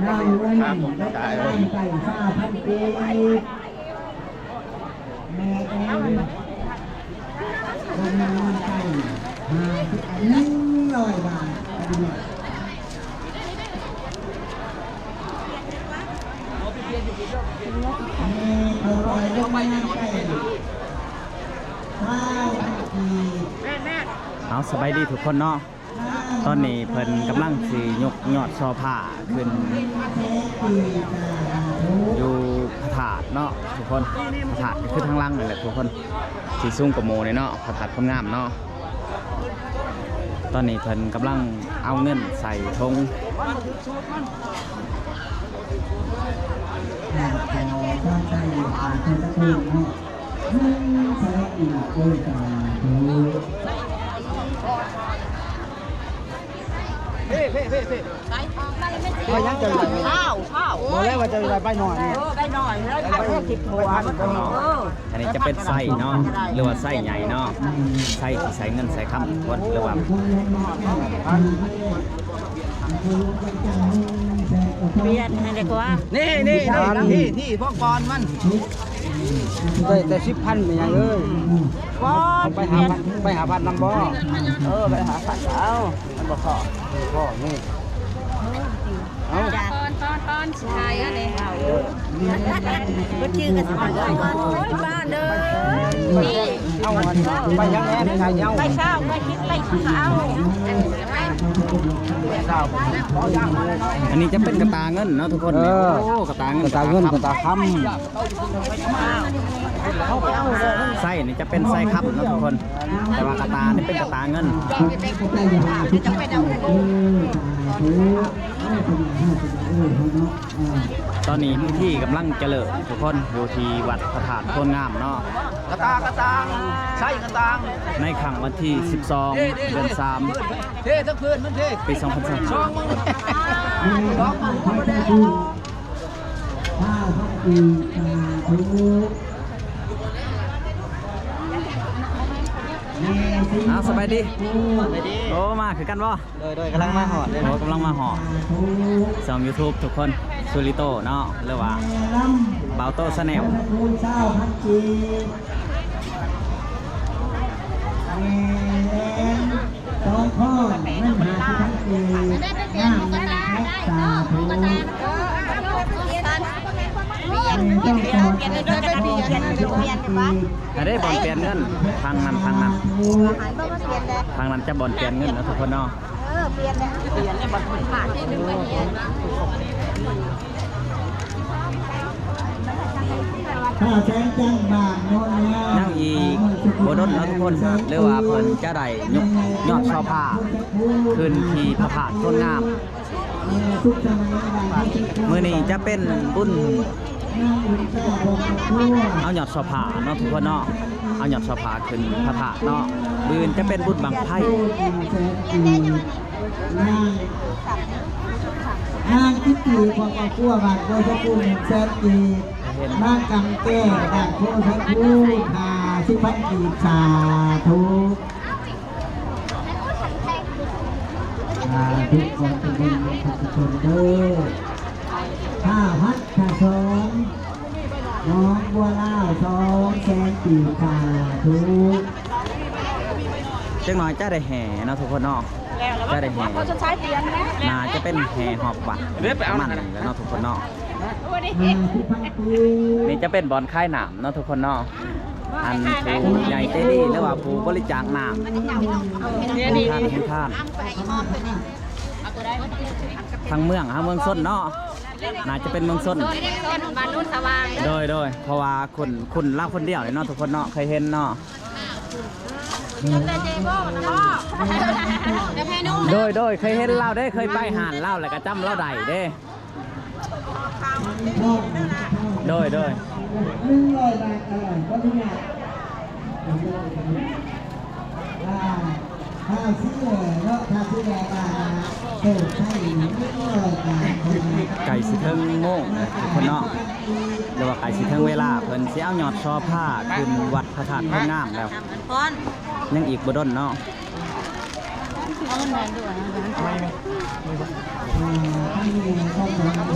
ນຳເງິນເຮັດກຳລັງໃຈຊາວພັນກີບ ແມ່ແອນ ເງິນນຳໃຈຫ້າສິບ ໜຶ່ງຮ້ອຍບາດ ແມ່ເຂົ້າໄປເບິ່ງງານໃກ້ ຊາວພັນກີບ. ເອົາ ສະບາຍດີທຸກຄົນເນາະ. ຕອນນີ້ເພິ່ນກຳລັງຊິຍົກຍອດຊໍພະຂຶ້ນຢູ່ພະທາດເນາະທຸກຄົນ. ພະທາດກໍຄືທາງຫຼັງນີ້ແຫຼະທຸກຄົນ ທີ່ສູງກວ່າໝູ່ນີ້ເນາະ ພະທາດໂພນງາມເນາະ. ຕອນນີ້ເພິ່ນກຳລັງເອົາເງິນໃສ່ຖົງ. ເພ ເພ ເພ ເພ ໄປຍັງຈະໄດ້ ເອົາ ເອົາ ບໍ່ແລ້ວວ່າຈະໄດ້ໃບໜ້ອຍນີ້ ເອີ ໃບໜ້ອຍ ແລ້ວໃບສິບຫົວ ເອີ ອັນນີ້ຈະເປັນໄສ້ເນາະ ຫຼືວ່າໄສ້ໃຫຍ່ເນາະ ໄສ້ທີ່ໃສ່ເງິນໃສ່ຄຳທຸກຄົນ ຫຼືວ່າ ປ່ຽນໃຫ້ໄດ້ກວ່າ ນີ້ ນີ້ ນີ້ ນີ້ ນີ້ ພວກບອນມັນ ໄດ້ແຕ່ສິບພັນແມ່ໃຫຍ່ເອີຍ ປອດ ໄປຫ້າພັນ ໄປຫ້າພັນນຳບໍ່ ເອີ ໄປຫ້າພັນເອົາ ມັນບໍ່ພໍ ບໍ່ພໍນີ້ ເອົາ ປອນ ປອນ ປອນ ຊິຂາຍອັນນີ້ ບໍ່ຈື່ກັນຊິມາເດີ ໂອ້ຍ ບ້ານເດີ ນີ້ ເອົາ ໄປຍັງແນ່ ໄປເອົາ ໄປຊາວ ໄປສິບ ໄປສິບກໍເອົາ ອັນນີ້ຈະເປັນກະຕ່າເງິນເນາະທຸກຄົນ ເອີ ໂອ້ ກະຕ່າເງິນ ກະຕ່າເງິນ ກະຕ່າຄຳ ໄສ້ນີ້ຈະເປັນໄສ້ຄຳເນາະທຸກຄົນ ແຕ່ວ່າກະຕ່ານີ້ເປັນກະຕ່າເງິນ. ຕອນນີ້ພິທີກຳລັງຈະເລີ່ມທຸກຄົນ ຢູ່ທີ່ວັດພະທາດໂພນງາມເນາະ ກະຕ່າ ກະຕ່າ ໃສ່ກະຕ່າ ໃນຄ່ຳວັນທີສິບສອງ ເດືອນສາມ ເທທັງພື້ນມັນເທ ປີສອງພັນຊາວ ສອງມື້ ສອງມື້ ເອົາ ສະບາຍດີ ສະບາຍດີ ໂອ້ ມາຄືກັນບໍ່? ໂດຍ ໂດຍ ກຳລັງມາຮອດເດ້ ໂອ້ ກຳລັງມາຮອດ ຊ່ອງຢູທູບທຸກຄົນ ຊູລິໂຕເນາະ ຫຼືວ່າ ບ່າວໂຕ Channel ສອງຄົນ ເງິນຫ້າສິບພັນກີບ ງາມນະ ສາທຸ ອັນນີ້ບ່ອນປ່ຽນເງິນ ທາງນັ້ນ ທາງນັ້ນ ທາງນັ້ນຈະບ່ອນປ່ຽນເງິນເນາະທຸກຄົນເນາະ ເອີ ປ່ຽນແລ້ວ ປ່ຽນແລ້ວ ຍັງອີກບໍ່ດົນເນາະທຸກຄົນ ຫຼືວ່າເພິ່ນຈະໄດ້ຍົກຍອດຊໍພະຂຶ້ນທີ່ພະທາດໂພນງາມ. ມື້ນີ້ຈະເປັນບຸນເອົາຍອດຊໍພະເນາະທຸກຄົນເນາະ ເອົາຍອດຊໍພະຂຶ້ນພະທາດເນາະ ມື້ອື່ນຈະເປັນບຸນບັ້ງໄຟ. ນາງ ນາງກິດຕີຂອງຄອບຄົວບ້ານໂພນສະພູນ ໜຶ່ງແສນກີບ ນາງກຳແກ້ວບ້ານໂພນສະພູນ ຫ້າສິບພັນກີບ ສາທຸ ສາທຸ ຂໍໃຫ້ເປັນບຸນຂອງທຸກຄົນເດີ ຫ້າພັນ ຫ້າສອງ ໜອງບົວລາວ ສອງແສນກີບ ສາທຸ. ຈັກໜ້ອຍຈະໄດ້ແຫ່ເນາະທຸກຄົນເນາະ ຈະໄດ້ແຫ່ ໜ້າຈະເປັນແຫ່ຮອບວັດ ປະມານນີ້ແຫຼະເນາະທຸກຄົນເນາະ. ນີ້ຈະເປັນບ່ອນຂາຍນ້ຳເນາະທຸກຄົນເນາະ ອັນຜູ້ໃຫຍ່ໃຈດີ ຫຼືວ່າຜູ້ບໍລິຈາກນ້ຳ ເປັນທານ ເປັນທານ ທາງເມືອງ ທາງເມືອງຊົນເນາະ ໜ້າຈະເປັນເມືອງຊົນ ບ້ານໂນນສະຫວ່າງ ໂດຍ ໂດຍ ເພາະວ່າຄົນ ຄົນລາວຄົນດຽວນີ້ເນາະ ທຸກຄົນເນາະ ເຄີຍເຫັນເນາະ ໂດຍ ໂດຍ ເຄີຍເຫັນລາວເດ້ ເຄີຍໄປຮ້ານລາວ ແລ້ວກໍຈຳລາວໄດ້ເດ້ ໂດຍ ໂດຍ ໜຶ່ງຮ້ອຍບາດ ເອີ ຂໍອະນຸຍາດ ຖ້າຊິເນາະ ຖ້າຊິແລະ ເອີ ໃຊ້ໜຶ່ງຮ້ອຍບາດ ໃກ້ຊິເຖິງໂມງແລ້ວທຸກຄົນເນາະ ຫຼືວ່າໃກ້ຊິເຖິງເວລາ ເພິ່ນຊິເອົາຍອດຊໍພະຂຶ້ນວັດພະທາດໂພນງາມແລ້ວ ຍັງອີກບໍ່ດົນເນາະ. ເອົາເງິນໃຫ້ດ້ວຍນະ.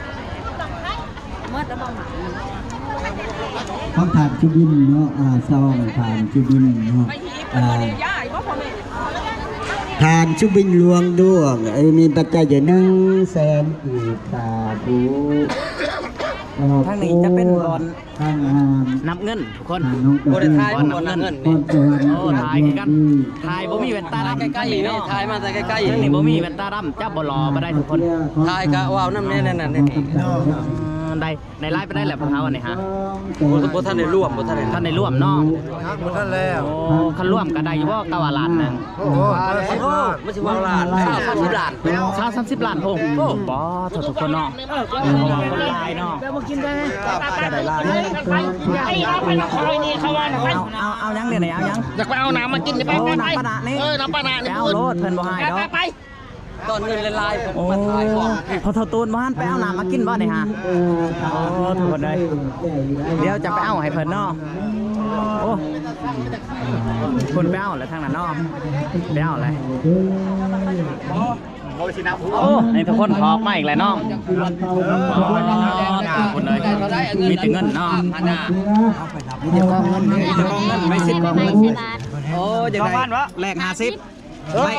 ຂອງທ່ານສຸບິນເນາະ ອ່າ ຊອງທ່ານສຸບິນເນາະ ອ່າ ທ່ານສຸບິນຫຼວງດວງ ເອີ ມີປັດໄຈຢູ່ໜຶ່ງແສນກີບ ສາທຸ. ທາງນີ້ຈະເປັນບ່ອນ ທາງງານ ນັບເງິນທຸກຄົນ ບໍ່ໄດ້ຖ່າຍ ບ່ອນນັບເງິນ ໂອ້ ຖ່າຍຄືກັນ ຖ່າຍບໍ່ມີແວ່ນຕາດຳ ໃກ້ໆນີ້ເນາະ ຖ່າຍມາແຕ່ໃກ້ໆ ທາງນີ້ບໍ່ມີແວ່ນຕາດຳ ຈັບບໍ່ຫຼໍ່ບໍ່ໄດ້ທຸກຄົນ ຖ່າຍກະເວົ້ານຳແນ່ນັ້ນນີ້ ເອີ ໄດ້ ໄດ້ຫຼາຍປານໃດແລ້ວພວກເຮົາອັນນີ້ຮະ? ບໍ່ ບໍ່ທັນໄດ້ລວມ ບໍ່ທັນໄດ້ ທັນໄດ້ລວມເນາະ ຍັງບໍ່ທັນແລ້ວ ໂອ້ ຄັນລວມກໍໄດ້ຢູ່ບໍ່ ກະວ່າລ້ານໜຶ່ງ ໂອ້ ໂອ້ ມັນຊິເວົ້າລ້ານ ຊາວ ສາມສິບລ້ານ ຊາວ ສາມສິບລ້ານ ໂອ້ ໂອ້ ບໍ່ ທຸກຄົນເນາະ ເອີ ຄົນຫຼາຍເນາະ ຈະໄດ້ຫຼາຍ ເອົາ ເອົາ ເອົາຫຍັງດຽວນີ້ ເອົາຫຍັງ? ຢາກໄປເອົານ້ຳມາກິນນີ້ ໄປ ໂອ້ ໄປ ນ້ຳປານະນີ້ ເອີ ນ້ຳປານະນີ້ ໄປເອົາໂລດ ເພິ່ນບໍ່ໃຫ້ດອກ ຕອນເງິນຫຼາຍໆ ໂອ້ ມາຖ່າຍຂອງ ພໍ່ເຖົ້າຕູນບໍ່ທັນໄປເອົານ້ຳມາກິນບໍ່ນີ້ຫາ? ໂອ້ ທຸກຄົນເອີຍ ດຽວຈະໄປເອົາໃຫ້ເພິ່ນເນາະ ໂອ້ ເພິ່ນໄປເອົາແລ້ວທາງນັ້ນເນາະ ໄປເອົາແລ້ວ ໂອ້ ນີ້ທຸກຄົນ ເຂົາອອກມາອີກແລ້ວເນາະ ທຸກຄົນເອີຍ ມີແຕ່ເງິນເນາະ ມີແຕ່ກອງເງິນ ມີແຕ່ກອງເງິນ ໃບເສັດກອງເງິນ ໂອ້ ຢາກໄດ້ ສອງພັນບໍ່ ແລກຫ້າສິບ ເອີ ໃບ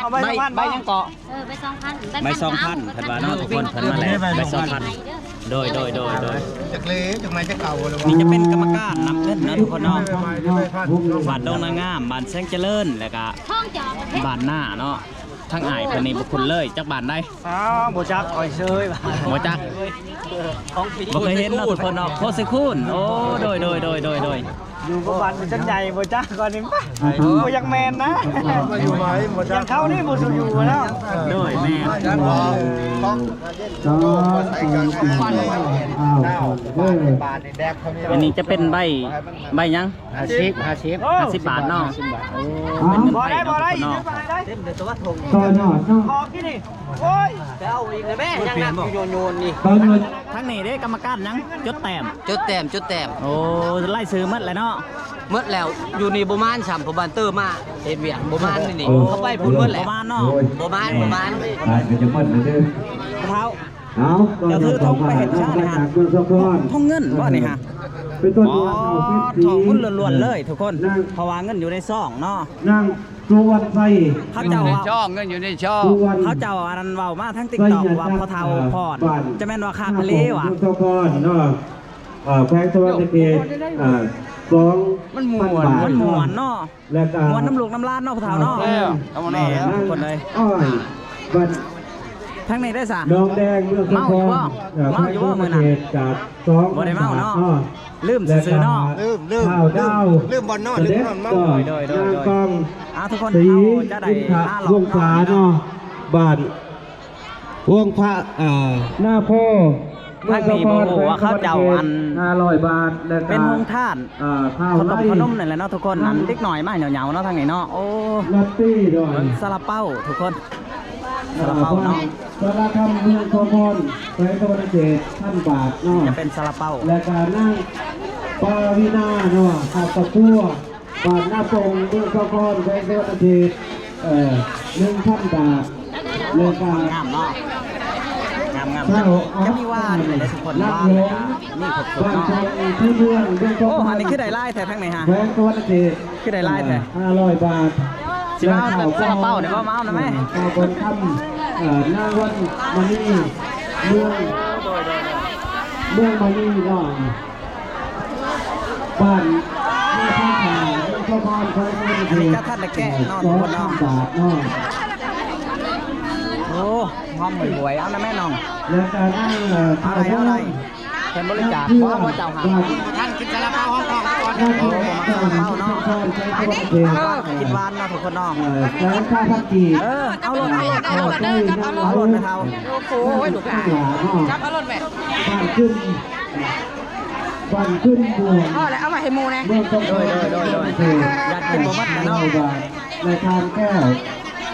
ເອົາໃບ ໃບ ສອງພັນ ໃບຫຍັງເກາະ ເອີ ໃບສອງພັນ ໃບສອງພັນ ເພິ່ນວ່າເນາະ ທຸກຄົນ ເພິ່ນມາແລກໃບສອງພັນ ໂດຍ ໂດຍ ໂດຍ ໂດຍ ຈັກເລ ຈັກໄມ້ ຈັກເກົ່າ ນີ້ຈະເປັນກຳມະການນັບເງິນເນາະ ທຸກຄົນເນາະ ບ້ານດົງນາງາມ ບ້ານແສງຈະເລີນ ແລ້ວກະບ້ານນາເນາະ ທາງອ້າຍເພິ່ນນີ້ບໍ່ຄຸ້ນເລີຍ ຈັກບ້ານໃດ ອ້າວ ບໍ່ຈັກ ຂ້ອຍເຊີຍ ບໍ່ຈັກ ບໍ່ເຄີຍເຫັນເນາະ ທຸກຄົນເນາະ ໂຄເຊຄູນ ໂອ້ ໂດຍ ໂດຍ ຢູ່ກັບບ້ານມັນຈົນໃຫຍ່ ບໍ່ຈັກກ່ອນນີ້ ບໍ່ຢາກແມ່ນນະ ຢູ່ໄຫວບໍ່ຈັກ ຢ່າງເຂົານີ້ບໍ່ສູ່ຢູ່ແລ້ວ ໂດຍ ແມ່ນ ອັນນີ້ຈະເປັນໃບ ໃບຫຍັງ? ຫ້າສິບ ຫ້າສິບ ຫ້າສິບບາດເນາະ ໂອ້ ເປັນເງິນໄທເນາະ ທຸກຄົນເນາະ ຕໍ່ຍອດເນາະ ໂອ້ຍ ໄປເອົາອີກແລ້ວແມ່ ຍັງນັບຢູ່ໂຍນໆນີ້ ຕໍ່ຍອດ ທາງນີ້ເດ້ ກຳມະການຫຍັງ ຈົດແຕ້ມ ຈົດແຕ້ມ ຈົດແຕ້ມ ໂອ້ ລາຍຊື່ໝົດແລ້ວເນາະ ໝົດແລ້ວ ຢູ່ນີ້ບໍ່ມານຊ້ຳ ເພາະບ້ານເຕີມາເຮັດວຽກ ບໍ່ມານນີ້ ເຂົາໄປພຸ້ນໝົດແລ້ວ ບໍ່ມານເນາະ ບໍ່ມານ ບໍ່ມານ ອາດຈະໝົດແລ້ວເດີ ເຖົ້າ ເອົາ ເຈົ້າຖືທົງໄປເຮັດຊາດຫັ້ນ ເມືອງສາຄອນ ທອງເງິນບໍ່ນີ້ຮະ? ເປັນຕົ້ນວ່າ ອໍ ເອົາເປັນສີ ທອງເງິນລ້ວນໆເລີຍທຸກຄົນ ນາງ ເພາະວ່າເງິນຢູ່ໃນຊອງເນາະ ນາງສຸວັນໄຊ ເຂົາເຈົ້າວ່າ ເງິນຢູ່ໃນຊອງ ສຸວັນ ເຂົາເຈົ້າອັນນັ້ນເວົ້າມາທາງຕິກຕອກວ່າພໍ່ເຖົ້າພອນ ຈະແມ່ນວ່າຄັກອີ່ຫຼີວ່າ ເມືອງສາຄອນເນາະ ເອີ ແຂວງສະຫວັນນະເຂດ ເອີ ສອງພັນບາດ ມັນມ່ວນເນາະ ແລ້ວກໍມ່ວນນຳລູກນຳຫຼານເນາະ ຜູ້ເຖົ້າເນາະ ແມ່ນ ທຸກຄົນເອີຍ ອ້ອຍ ບັດ ທາງນີ້ໄດ້ສະ ໜອງແດງ ເມືອງສາຄອນ ເມົາຢູ່ບໍ່? ເອີ ເມົາຢູ່ບໍ່ມື້ນັ້ນ? ຈາກສອງ ບໍ່ໄດ້ເມົາເນາະ ລືມຊື່ໆເນາະ ລືມ ລືມ ລືມ ລືມບ່ອນນອນ ລືມບ່ອນເມົາ ໂດຍ ໂດຍ ໂດຍ ນາງກອງ ອ່າ ທຸກຄົນ ເຮົາຈະໄດ້ມາລອບເນາະ ວົງສາເນາະ ບ້ານ ວົງພະ ເອີ ນາໂພ ທາງນີ້ບໍ່ຮູ້ວ່າເຂົາເຈົ້າອັນ ຫ້າຮ້ອຍບາດ ແລ້ວກໍ ເປັນໂຮງທານ ເອີ ເຂົ້າຕົ້ມຂະໜົມນີ້ແຫຼະເນາະທຸກຄົນ ອັນເດັກນ້ອຍມາເຫງົາໆເນາະ ທາງນີ້ເນາະ ໂອ້ ລັດຕີ ໂດຍ ເບິ່ງຊາລາເປົາທຸກຄົນ ຊາລາເປົາເນາະ ເອີ ສາລາຄຳ ເມືອງສາຄອນ ແຂວງສະຫວັນນະເຂດ ພັນບາດເນາະ ຈະເປັນຊາລາເປົາ ແລ້ວກໍນາງປາວິນາເນາະ ຄອບຄົວ ບ້ານນາປົງ ເມືອງສາຄອນ ແຂວງສະຫວັນນະເຂດ ເອີ ໜຶ່ງພັນບາດ ແລ້ວກໍ ງາມເນາະ ງາມໆ ເຈົ້າ ຈະມີວານ ແລະ ທຸກຄົນ ວານ ແລ້ວກໍມີຄົບໆເນາະ ໂອ້ ອັນນີ້ຄືໄດ້ຫຼາຍແທ້ທາງນີ້ຮະ ແຂວງສະຫວັນນະເຂດ ຄືໄດ້ຫຼາຍແທ້ ຫ້າຮ້ອຍບາດ ຊິມາເອົາຊາລາເປົານີ້ບໍ່ ມາເອົານຳແມ່ ເອີ ເຈົ້າບຸນຄຳ ເອີ ນາງວັນມະນີ ເມືອງ ເມືອງມະນີເນາະ ບ້ານນາທອງຂາວ ເມືອງສາຄອນ ແຂວງສະຫວັນນະເຂດ ອັນນີ້ກໍທັນໄດ້ແກະເນາະ ສອງພັນບາດເນາະ ໂອ້ ຫອມຫວຍໆ ເອົານະແມ່ນ້ອງ ແລ້ວກໍນາງ ເອີ ເອົາໄດ້ ເອົາໄດ້ ເພິ່ນບໍລິຈາກບໍ່ ບໍ່ເຈົ້າຫາ ທ່ານກິນຊາລາເປົາຫ້ອງໆກ່ອນ ໂອ້ ບໍ່ມັກຊາລາເປົາເນາະ ກິນຫວານເນາະ ທຸກຄົນເນາະ ເອີ ເອົາໂລດ ເອົາໂລດ ເອົາໂລດ ເອົາໂລດແມ່ເຖົ້າ ໂອ້ຍ ລູກຫຼານ ຈັບເອົາໂລດແມ່ ບ້ານຂຶ້ນ ບ້ານຂຶ້ນມ່ວນ ພໍແລ້ວ ເອົາໄວ້ໃຫ້ໝູ່ແດ່ ເມືອງສາຄອນ ໂດຍ ໂດຍ ໂດຍ ໂດຍ ຢາກກິນບໍ່ໝົດແລ້ວເນາະ ແລະ ທ່ານແກ້ວ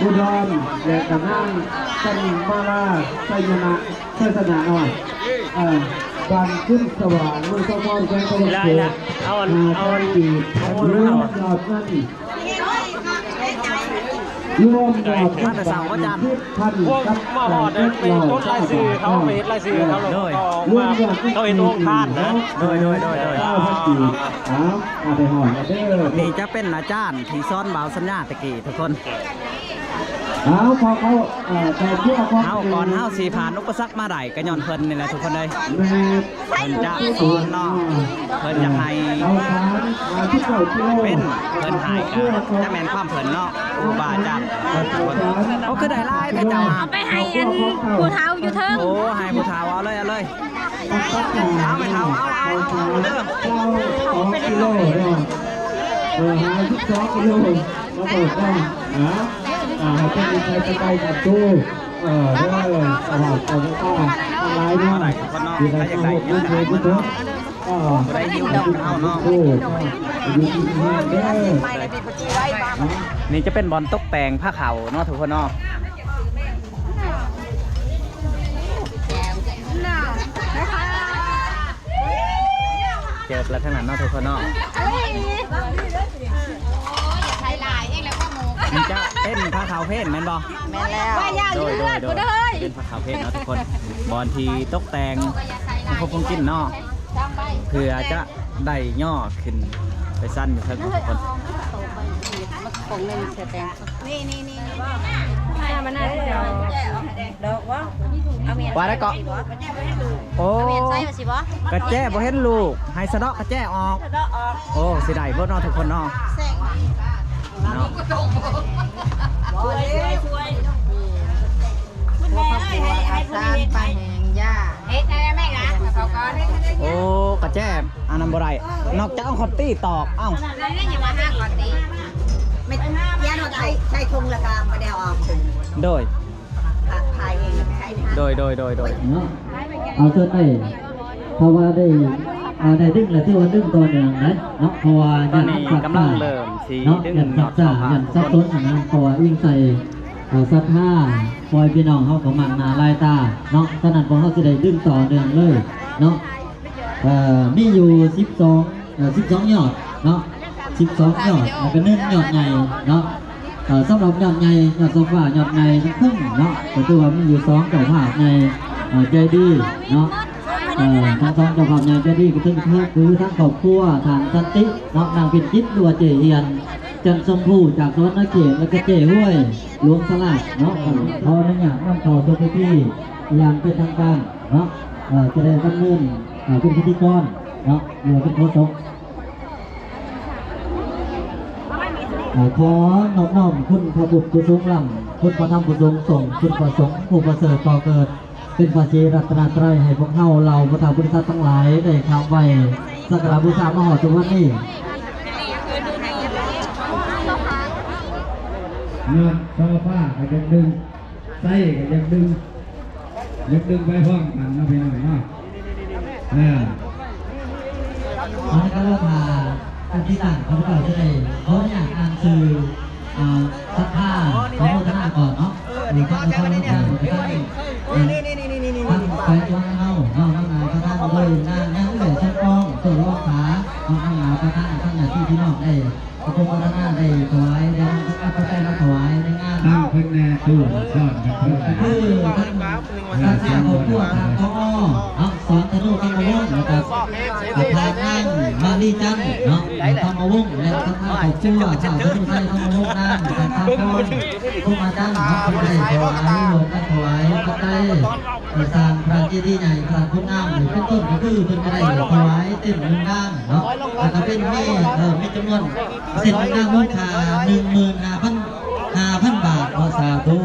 ອຸດອນ ແລະ ກະນາງ ຈັນມາລາ ໄຊຍະນະ ໄຊຊະນະເນາະ ເອີ ບ້ານຂຶ້ນສະຫວ່າງ ເມືອງສາຄອນ ແຂວງສະຫວັນນະເຂດ ເອົາອັນ ຫ້າພັນກີບ ເອົາອັນ ລວມຍອດເງິນ ມາແຕ່ເຊົ້າບໍ່ຈັນ ພວກມາຮອດນີ້ໄປຈົດລາຍຊື່ເຂົາ ໄປເຮັດລາຍຊື່ເຂົາ ແລ້ວກໍອອກມາ ເຂົາເຮັດໂຮງທານນະ ໂດຍ ໂດຍ ໂດຍ ໂດຍ ເອົາ ມາໄດ້ຮອດແລ້ວເດີ ນີ້ຈະເປັນອາຈານທີ່ສອນບ່າວສັນຍາແຕ່ກີ້ທຸກຄົນ ເອົາ ເຂົາ ເຂົາ ເອີ ເຂົາ ເຮົາ ກ່ອນເຮົາຊິຜ່ານອຸປະສັກມາໄດ້ ກໍຍ້ອນເພິ່ນນີ້ແຫຼະທຸກຄົນເອີຍ ເພິ່ນຈະສອນເນາະ ເພິ່ນຢາກໃຫ້ເປັນ ເພິ່ນໃຫ້ກະຈະແມ່ນຄວາມເພິ່ນເນາະ ຄູບາອາຈານ ໂອ້ ຄືໄດ້ຫຼາຍແທ້ເຈົ້າ ເອົາໄປໃຫ້ອັນຜູ້ເຖົ້າຢູ່ເທິງ ໂອ້ ໃຫ້ຜູ້ເຖົ້າ ເອົາເລີຍ ເອົາເລີຍ ເອົາແມ່ເຖົ້າ ເອົາ ເອົາເດີ ສອງກິໂລເນາະ ເອີ ຫ້າສິບສອງກິໂລ ມາເປີດກ່ອນນະ ອ່າ ໃຫ້ເພິ່ນໄດ້ໄປກັນຕູ້ ເອີ ເດີ ຕະຫຼາດເຂົາກໍຫຼາຍເນາະ ຢູ່ໃນເຂດເມືອງເດ ຜູ້ຊົມ ເອີ ຜູ້ໃດຫິວເຮົາເນາະ ຢູ່ທີ່ເດີ ນີ້ຈະເປັນບ່ອນຕົກແຕ່ງພາເຂົ້າເນາະ ທຸກຄົນເນາະ. ເຈີແລ້ວທາງນັ້ນເນາະທຸກຄົນເນາະ ນີ້ຈະເປັນພາເຂົ້າເພນແມ່ນບໍ່? ແມ່ນແລ້ວ ໂດຍ ໂດຍ ໂດຍ ເປັນພາເຂົ້າເພນເນາະທຸກຄົນ ບ່ອນທີ່ຕົກແຕ່ງຂອງຄົນກິນເນາະ ເພື່ອຈະໄດ້ຍໍຂຶ້ນໄປຊັ້ນຢູ່ເທິງເນາະທຸກຄົນ ນີ້ໆໆ ມາໜ້າຈະ ດອກບໍ່? ເອົາແມ່ນ ວ່າໄດ້ເກາະ ຊິບໍ່? ໂອ້ ເອົາແມ່ນໃສ່ວ່າຊິບໍ່? ກະແຈບໍ່ເຫັນລູກ ໃຫ້ສະເດາະກະແຈອອກ ສະເດາະອອກ ໂອ້ ຊິໄດ້ບໍ່ເນາະທຸກຄົນເນາະ ເນາະ ຊ່ວຍ ຊ່ວຍ ຊ່ວຍ ຄຸນແມ່ເອີຍ ໃຫ້ ໃຫ້ຜູ້ນີ້ເຮັດໃຫ້ ແຫງຢາ ເຮັດໃຫ້ແມ່ນະ ເຂົາກ່ອນ ໂອ້ ກະແຈ ອັນນັ້ນບໍ່ໄດ້ ນອກຈາກເອົາຄອນຕີຕອກ ເອົ້າ ນັ້ນແຫຼະ ຢ່າວ່າຫາຄອນຕີ ແມ່ນ ຢ່າເນາະ ໃຊ້ ໃຊ້ຖົງແລ້ວກໍບໍ່ໄດ້ເອົາອອກ ໂດຍ ໂດຍ ໂດຍ ໂດຍ ໂດຍ ເນາະ ເອົາສ່ວນໃດ ເພາະວ່າໄດ້ ອ່າ ໄດ້ດຶງແລ້ວ ຖືວ່າດຶງຕໍ່ເນື່ອງໄດ໋ເນາະ ເພາະວ່າ ຕອນນີ້ກຳລັງເລີ່ມຊິເນາະ ດຶງ ຢ້ານຊັກຊ້າ ຢ້ານສັບສົນຫັ້ນນະ ເພາະວ່າອີງໃສ່ ເອີ ສັດທາ ພໍ່ແມ່ພີ່ນ້ອງເຮົາກໍມາກໜ້າຫຼາຍຕາເນາະ ສະນັ້ນພວກເຮົາຊິໄດ້ດຶງຕໍ່ເນື່ອງເລີຍເນາະ ເອີ ມີຢູ່ສິບສອງ ເອີ ສິບສອງຍອດເນາະ ສິບສອງຍອດ ແລ້ວກໍໜຶ່ງຍອດໃຫຍ່ເນາະ ເອີ ສຳລັບຍອດໃຫຍ່ ຍອດໂຊຟາ ຍອດໃຫຍ່ທັງເທິງເນາະ ກໍຖືວ່າມີຢູ່ສອງເຈົ້າພາບໃຫຍ່ ເອີ ໃຈດີເນາະ ເອີ ທັງສອງເຈົ້າພາບໃຫຍ່ໃຈດີ ກໍຄື ຄືທາງຄອບຄົວທ່ານສັນຕິເນາະ ນາງເພັນຈິດ ຫຼືວ່າເຈ້ຮຽນ ຈັນຊົມພູ ຈາກສະຫວັນນະເຂດ ແລ້ວກໍເຈ້ຮວຍ ຫຼວງສະຫຼາດເນາະ ຂໍອະນຸຍາດນຳເຂົ້າສູ່ພິທີຢ່າງເປັນທາງການເນາະ ເອີ ຈະໄດ້ດຳເນີນ ເອີ ເປັນພິທີກອນເນາະ ຫຼືວ່າເປັນໂຄສົກ ເອີ ຂໍນອບນ້ອມຄຸນພະພຸດຜູ້ສູງລ້ຳ ຄຸນພະທຳຜູ້ສູງສົ່ງ ຄຸນພະສົງຜູ້ປະເສີດກໍ່ເກີດ ເປັນພະສີລັດຕະນະໄຕ ໃຫ້ພວກເຮົາເຫຼົ່າພຸດທະບໍລິສັດທັງຫຼາຍໄດ້ຄາບໄຫວ້ສັກກາລະບູຊາມາຮອດທຸກວັນນີ້ ຍອດໂຊຟາກໍຢາກດຶງ ໄຊກໍຢາກດຶງ ຢາກດຶງໄປພ້ອມກັນເນາະ ພີ່ນ້ອງເນາະ ເອີ ອັນນີ້ກໍລາຄາ ອັນທີ່ຕັ້ງ ຂ້າພະເຈົ້າຈະໄດ້ຂໍອະນຸຍາດອ່ານຊື່ ອ່າ ສັດທາ ຂໍໂມທະນາກ່ອນເນາະ ເອີ ທາງນະຄອນຫຼວງ ທາງ ທາງແຂວງເຮົາເນາະ ນຳໜ້າປະທານໂດຍນາງ ນາງເອື້ອຍສົມປອງ ໂຕລອງຂາເນາະ ນຳໜ້າປະທານ ທາງຍາດຕິພີ່ນ້ອງໄດ້ ອະນຸໂມທະນາໄດ້ຖວາຍ ໄດ້ນຳປັດໄຈມາຖວາຍໃນງານ ຕັ້ງເພິ່ນແດ່ຕູ້ຊ້ອນກັນເພິ່ນ ຄືທັງ ເອີ ທາງຄອບຄົວ ທາງ ທອງ ເນາະ ສອນທະນູ ທຳມະວົງ ແລ້ວກໍ ອ່າ ທ່ານນາງມາລີຈັນ ເນາະ ທຳມະວົງ ແລະ ທັງຄອບຄົວ ທ້າວທະນູໄຊ ທຳມະວົງ ນາງ ທາງຄອບຄົວ ຄູອາຈານ ເນາະ ເພິ່ນໄດ້ຖວາຍ ຮ່ວມກັນຖວາຍປັດໄຈ ສ້າງພະເຈດີໃຫຍ່ ພະລານໂຄງງາມ ເປັນຕົ້ນ ກໍຄືເພິ່ນກໍໄດ້ຖວາຍເຕັນໜຶ່ງດ້ານເນາະ ແລ້ວກໍເປັນມີ ເອີ ມີຈຳນວນເຕັນໜຶ່ງດ້ານ ມູນຄ່າໜຶ່ງໝື່ນຫ້າພັນ ຫ້າພັນບາດເນາະ ສາທຸ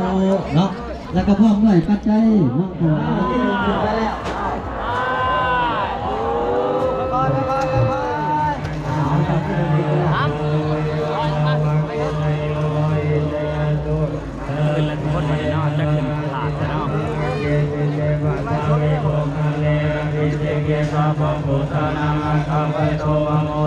ເນາະ ແລ້ວກໍພ້ອມດ້ວຍປັດໄຈເນາະ ຖວາຍ ຂຶ້ນໄປແລ້ວ ຂຶ້ນແລ້ວທຸກຄົນ ບັດນີ້ເນາະ ຈະຂຶ້ນພະທາດແລ້ວເນາ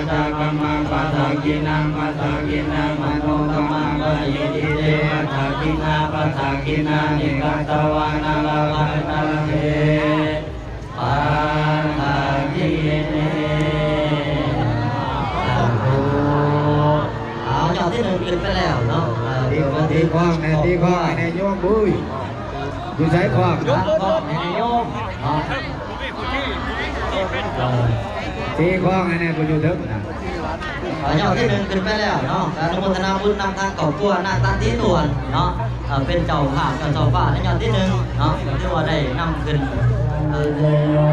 ະ ปะทากินัง ปะทากินัง มโนกรรมัง ปะหิติเต อัฏฐา ນາ ປະທັກກິນນານິ ກະຕະວາ ນະລະພັນຕາເຕ ປະທັກກິເນ ສາທຸ. ເອົາ ຍອດທີໜຶ່ງຂຶ້ນໄປແລ້ວເນາະ ເອີ ເປັນຂອງ ຕີຄ້ອງແດ່ ຕີຄ້ອງໃຫ້ແດ່ໂຍມ ບຸ້ຍ ຢູ່ໃສຄ້ອງ? ຍກຄ້ອງໃຫ້ແດ່ໂຍມເນາະ ເອີ ຕີຄ້ອງໃຫ້ແດ່ ຜູ້ຢູ່ເທິງນະ. ເອົາ ຍອດທີໜຶ່ງຂຶ້ນໄປແລ້ວເນາະ ກະອະນຸໂມທະນາບຸນນຳທາງຄອບຄົວນາງຕັນທີນວນເນາະ ເອີ ເປັນເຈົ້າພາບເຈົ້າໂຊຟາໃນຍອດທີໜຶ່ງເນາະ ກະຖືວ່າໄດ້ນຳຂຶ້ນ ເອີ ຈະຍະ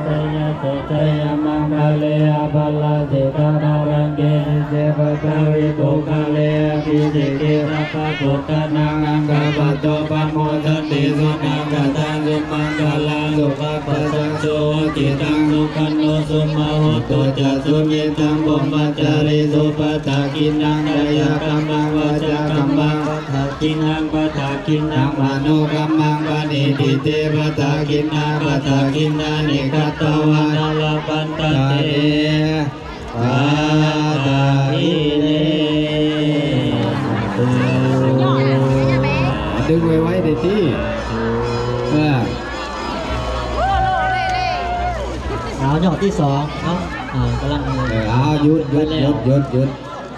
ຈະຍະ ຈະຍະ ມັງຄະເລ ອະພະລາຊິຕາທາລັງ ເກຫິເສ ປັດທະວິປຸກຄະເລ ອະພິເສເກ ສັບພະພຸດທານັງ ອັງຄະປະໂຕ ປະໂມດສັນຕິ ສຸນັກຂະຕັງ ສຸມັງຄະລັງ ສຸພະ ປັດທັງ ສຸຫຸກິຕັງ ສຸຂັນໂຕ ສຸມະໂຫຕຸ ຈະສຸມິດທັງ ພົມມະຈາລີສຸ ປະທັກກິນນັງ ກາຍະກຳມັງ ວາຈາກຳມັງ ປະທັກກິນນັງ ປະທັກກິນນັງ ມະໂນກຳມັງ ປະນິທິເຕ ປະທັກກິນນາ ປະທັກກິນນານິ ກະຕະວາ ນະລະພັນຕາເຕ ປະທັກກິເນ ດຶງໄວໆ ເດຕິ ເອີ. ເອົາ ຍອດທີສອງເນາະ ເອີ ກຳລັງ ເອີ ເອົາ ຢຸດ ຢຸດ ຢຸດ ຢຸດ ຢຸດ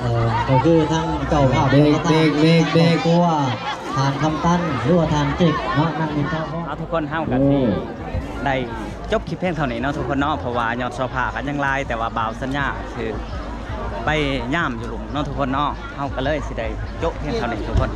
ເອີ ກໍຄືທາງເຈົ້າພາບ ເບຣກ ເບຣກ ເບຣກ ເບຣກ ຄອບຄົວ ທ່ານຄຳຕັນ ຫຼືວ່າທ່ານເຈັກເນາະ ນັກບິນທາວອນ. ເອົາ ທຸກຄົນ ເຮົາກໍຊິ ໂອ້ ໄດ້ຈົບຄລິບພຽງເທົ່ານີ້ເນາະ ທຸກຄົນເນາະ ເພາະວ່າຍອດໂຊພາກໍຍັງຫຼາຍ ແຕ່ວ່າບ່າວສັນຍາຄືໄປຍາມຢູ່ລຸ່ມເນາະ ທຸກຄົນເນາະ ເຮົາກໍເລີຍຊິໄດ້ໂຈະພຽງເທົ່ານີ້ ທຸກຄົນ.